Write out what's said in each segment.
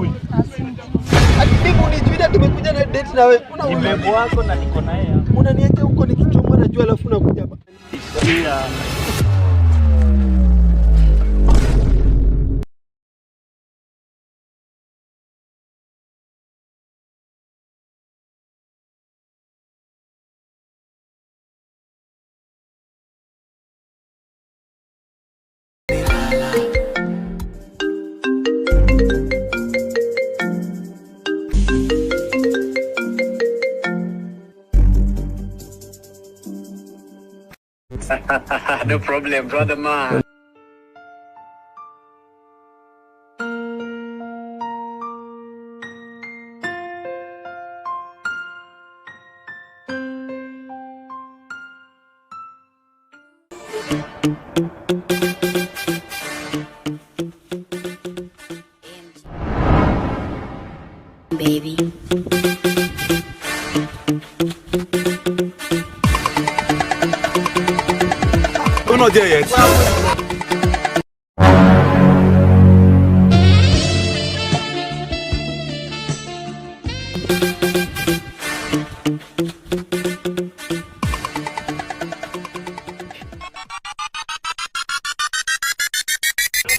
huyu? Ati babe unijui, tumekuja na date na wewe. Ni babe wako na niko naye hapa. Unaniacha huko nikichomwa na jua, alafu unakuja hapa. Yeah. No problem, brother man. Baby. We're not there yet.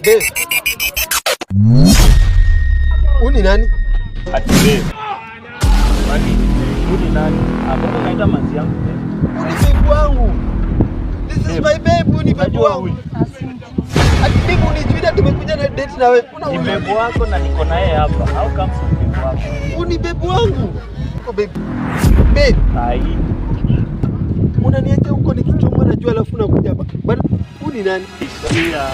Babe. Huyu ni nani? Ati babe. Kwani huyu ni nani? Ah, mbona unaita manzi yangu babe? Huyu ni babe wangu. This is my babe, huyu ni babe Unajua wangu. huyu? Ati babe unijui, tumekuja na date na wewe. Ni babe wako na niko naye hapa. How comes ni babe wako? Huyu ni babe wangu. Uko babe. Babe, Ai. unaniacha huko nikichomwa na jua, alafu unakuja hapa. Bana, huyu ni nani? Yeah.